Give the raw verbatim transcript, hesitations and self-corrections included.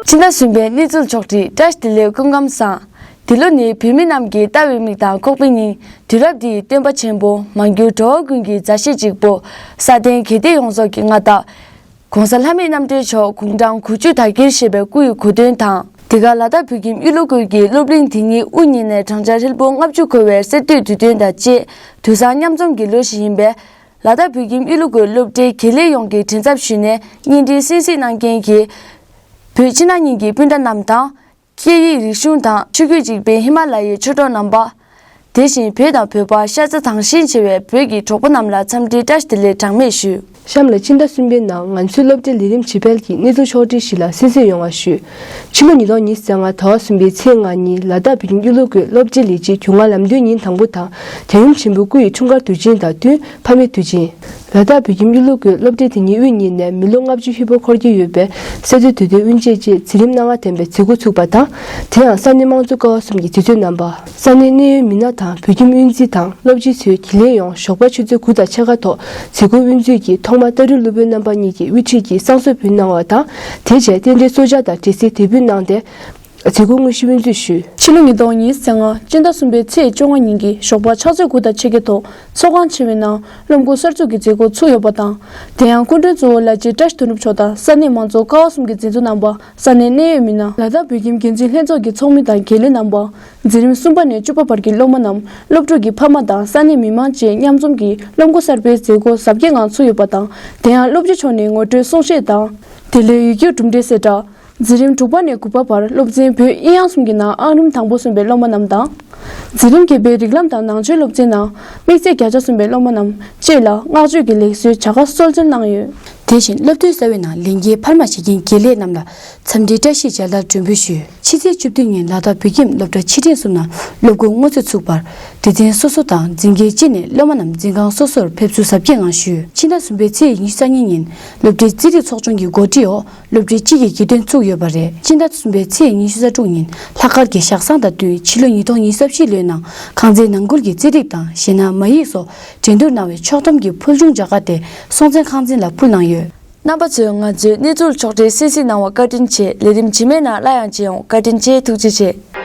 ཕྱི་ཟླ་གསུམ་པའི་གནས་ཚུལ་ཕྱོགས་སྒྲིག། བཀྲ་ཤིས་བདེ་ལེགས། སྐུ་ཁམས་བཟང་། འདི་ལོ་ནི་བོད་མི་རྣམས་ཀྱི་ལྟ་བའི་མིག་དང་ཁོག་པའི་སྙིང་། དུས་རབས་འདིའི་སྟོན་པ་ཆེན་པོ། མ་གྱུར་འགྲོ་བ་ཀུན་གྱི་མཛའ་བཤེས་གཅིག་པོ། ས་སྟེང་གལ་ཏེ་ཡོངས་རྫོགས་ཀྱི་མངའ་བདག་༸གོང་ས་ལྷ་མིའི་རྣམ་འདྲེན་མཆོག་དགུང་གྲངས་དགུ་བཅུ་དར་རྒྱས་བཞེས་པའི་སྐུ་ཡི་གོ་སྟོན་དང་། འདི་ག་ལ་དྭགས་བོད་ཁྱིམ་གཡུ་ལོ་ཁུལ་གྱི་སློབ་གླིང་དེ་ཉིད་དབུ་བརྙེས་ནས་བགྲང་བྱ་ཧྲིལ་པོ་ལྔ་བཅུ་འཁོར་བའི་གསར་བསྟོད་དུས་སྟོན་དང་བཅས་དུས་བཟང་མཉམ་འཛོམས་ཀྱི་ལོ་ཞིག་ཡིན་པས། ལ་དྭགས་བོད་ཁྱིམ་གཡུ་ལོ་ཁུལ་སློབ་གྲྭའི་དགེ་ལས་ཡོངས་ཀྱིས་མགྲིན་ཚབ་ཞུས་ནས་བརྙན་འཕྲིན་གསན་གཟིགས་གནང་མཁན་གྱི་བོད་ཕྱི་ནང་གཉིས་ཀྱི་སྤུན་ཟླ་རྣམས་དང་། སྐད་ཡིག་རིག་གཞུང་དང་ཆོས་བརྒྱུད་གཅིག་པའི་ཧི་མ་ལ་ཡའི་ཆོས་གྲོགས་རྣམ་པ། དེ་བཞིན་བོད་དང་བོད་པ་ཤ་ཚ་དྭངས་ཤིང་ཆེ་བའི་བོད་ཀྱི་གྲོགས་པོ་རྣམས་ལ་འཚམས་འདྲིའི་བཀྲ་ཤིས་བདེ་ལེགས་གྲངས་མེད་ཞུ། གཤམ་ལ་ཕྱི་ཟླ་གསུམ་པའི་ནང་ང་ཚོའི་སློབ་གྲྭའི་ལས་རིམ་ཇི་སྤེལ་གྱི་གནས་ཚུལ་ཕྱོགས་སྒྲིག་ཞིག་ལ་གསན་གཟིགས་ཡོང་བ་ཞུ། ཕྱི་ལོ་ཉིས་སྟོང་ཉི་ཤུ་རྩ་ལྔ་ཟླ་བ་གསུམ་པའི་ཚེས་ལྔ་ཉིན་ལ་དྭགས་བོད་ཁྱིམ་གཡུ་ལོ་ཁུལ་སློབ་གྲྭའི་ལས་བྱེད་རྒྱུན་ལྔ་ལམ་སྟོན་ཉིན་དང་པོ་དང་། དལ་ཡུམ་ཆེན་པོ་སྐུ་ཡི་འཁྲུངས་སྐར་དུས་ཆེན་དང་བསྟུན་ཕ་མའི་དུས་ཆེན། ལ་དྭགས་བོད་ཁྱིམ་གཡུ་ལོ་ཁུལ་སློབ་གྲྭའི་དེ་ཉིད་དབུས་ཉིད་ནས་མི་ལོ་ལྔ་བཅུ་ཧྲིལ་པོ་འཁོར་གྱི་ཡོད་པའི་གསར་འགོད་དུས་སྟོན་དབུ་འབྱེད་ཆེད་མཛད་རིམ་སྣ་ལྔ་ལྡན་པའི་མཛད་སྒོ་ཚུགས་པ་དང་། དེ་ཡང་ས་གནས་དམངས་གཙོ་ཀ་བ་གསུམ་གྱི་མཛད་གཙོ་རྣམ་པ། ས་གནས་གནད་ཡོད་མི་སྣ་དང་བོད་ཁྱིམ་དབུ་འཛིན་དང་སློབ་སྤྱི་ཚོས་དགེ་ལས་ཡོངས་ཞོགས་པ་ཆུ་ཚོད་དགུ་དང་ཕྱེད་ཀ་ཐོག་མཛད་སྒོ་དབུ་འཛུགས་ཀྱིས་ཐོག་མར་སྟག་རི་སློབ་དཔོན་རྣམ་པ་གཉིས་ཀྱིས་དབུ་ཁྲིད་ཀྱིས་བསང་གསོལ་འབུལ་གནང་བ་དང་། དེ་རྗེས་རྟེན་འབྲེལ་གསོལ་ཇ་དང་འབྲས་སིལ་དེད་འབུལ་གནང་སྟེ། མཛད་སྒོ་དངོས་གཞི་དབུ་འཛུགས་ཞུས། ཕྱི་ལོ་ཉིས་སྟོང་ཉི་ཤུ་རྩ་ལྔ་སྤྱི་ཟླ་གསུམ་པའི་ཚེས་བཅོ་ལྔ་ཉིན་གྱི་ཞོགས་པ་ཕྱག་ཚོད་དགུ་དང་ཕྱེད་ཀའི་ཐོག་ཚོགས་ཁང་ཆེ་བའི་ནང་སློབ་འགོ་གསར་འཛུགས་ཀྱི་མཛད་སྒོ་ཚུགས་ཡོད་པ་དང་། དེ་ཡང་སྐུ་མགྲོན་གཙོ་བོ་ལྷ་རྗེ་བཀྲ་ཤིས་དོན་གྲུབ་མཆོག་དང་ས་གནས་མང་ཚོགས་ཀ་བ་གསུམ་གྱི་མཛད་གཙོ་རྣམ་པ། ས་གནས་གནད་ཡོད་མི་སྣ། ལ་དྭགས་བོད་ཁྱིམ་འགན་འཛིན་ལྷན་ཚོགས་ཀྱི་ཚོགས་མི་དང་དགེ་ལས་རྣམ་པ། འཛིན་རིམ་གསུམ་པ་ནས་བཅུ་པ་བར་གྱི་སློབ་མ་རྣམས་སློབ་ཕྲུག་གི་ཕ་མ་དང་ས་གནས་མི་མང་བཅས་མཉམ་འཛོམས་ཀྱིས་སློབ་འགོ་གསར་པའི་མཛད་སྒོ་གཟབ་རྒྱས་ངང་ཚུགས་ཡོད་པ་དང་། དེ་ཡང་སློབ་སྤྱི་མཆོག་ནས་ངོ་སྤྲོད་གསུང་བཤད་དང་། དེ་ལས་ཡུལ་གྱར་གྲུབ་འབྲས་གསལ་བསྒྲགས། འཛིན་རིམ་དྲུག་པ་ནས་དགུ་པ་བར་སློབ་ཚན་བོད་དབྱིན་གཡང་གསུམ་གྱི་ནང་ཨང་རིམ་དང་པོ་སོན་པའི་སློབ་མ་རྣམས་དང་། འཛིན་རིམ་བརྒྱད་པའི་རིགས་ལམ་དང་ནང་ཆོས་སློབ་ཚན་ནང་དམིགས་ཚད་བརྒྱ་ཆ་སོན་པའི་སློབ་མ་རྣམས་བཅས་ལ་བསྔགས་བརྗོད་ཀྱི་ལེགས་གསོལ་བྱ་དགའ་གསོལ་སྩལ་གནང་ཡོད། དེ་བཞིན་སློབ་ཐོན་གསར་བའི་ནང་ལས་འགན་འཕར་མ་བྱེད་མཁན་དགེ་ལས་རྣམས་ལ་འཚམས་འདྲིའི་བཀྲ་ཤིས་མཇལ་དར་སྒྲོན་འབུལ་ཞུས། ཕྱི་ཚེས་བཅུ་བདུན་ཉིན་ལ་དྭགས་བོད་ཁྱིམ་སློབ་གྲྭ་ཕྱི་འབྲེལ་གསུམ་ནང་སློབ་འགོ་དངོས་གཙོ་ཚུགས་པར། སྡེ་ཚན་སོ་སོ་དང་འཛིན་གྲྭའི་སྤྱི་ནས་སློབ་མ་རྣམས་འཛིན་ཁང་སོ་སོར་ཕེབས་ཚུགས་གཟབ་རྒྱས་ངང་ཞུས། ཕྱི་ཟླ་གསུམ་པའི་ཚེས་ཉི་ཤུ་རྩ་གཉིས་ཉིན་སློབ་གྲྭའི་རྩིས་རིག་ཚོགས་ཆུང་གི་གོ་སྒྲིག་འོག་སློབ་གྲྭའི་སྤྱི་ཡི་དགེ་སྟོན་ཚུགས་ཡོད་པ་རེད། སྤྱི་ཟླ་གསུམ་པའི་ཚེས་ཉི་ཤུ་རྩ་དྲུག་ཉིན་ལྷག་དཀར་གྱི་ཞག་བསང་དང་བསྟུན་ཕྱི་ལོ་ཉིས་སྟོང་ཉི་ཤུ་རྩ་བཞི་ལོའི་ནང་ཁང་ཚན་ནང་ཁུལ་གྱི་རྩིས་རིག་དང་གཞས་སྣ་མ་ཡིག་སོགས་འགྲན་བསྡུར་གནང་བའི་ཕྱོགས་བསྡོམས་ཀྱི་ཕུལ་བྱུང་བྱ་དགའ་དེ་སྲོང་བཙན་ཁང་ཚན་ལ་ཕུལ་གནང་ཡོད། རྣམ་པ་ཚོས་ང་ཚོའི་གནས་ཚུལ་ཕྱོགས་སྒྲིག་གསན་གཟིགས་གནང་བར་བཀའ་དྲིན་ཆེ། ལས་རིམ་རྗེས་མའི་ནང་སླར་ཡང་མཇལ་ཡོང་། བཀའ་དྲིན་ཆེ། ཐུགས་རྗེ་ཆེ།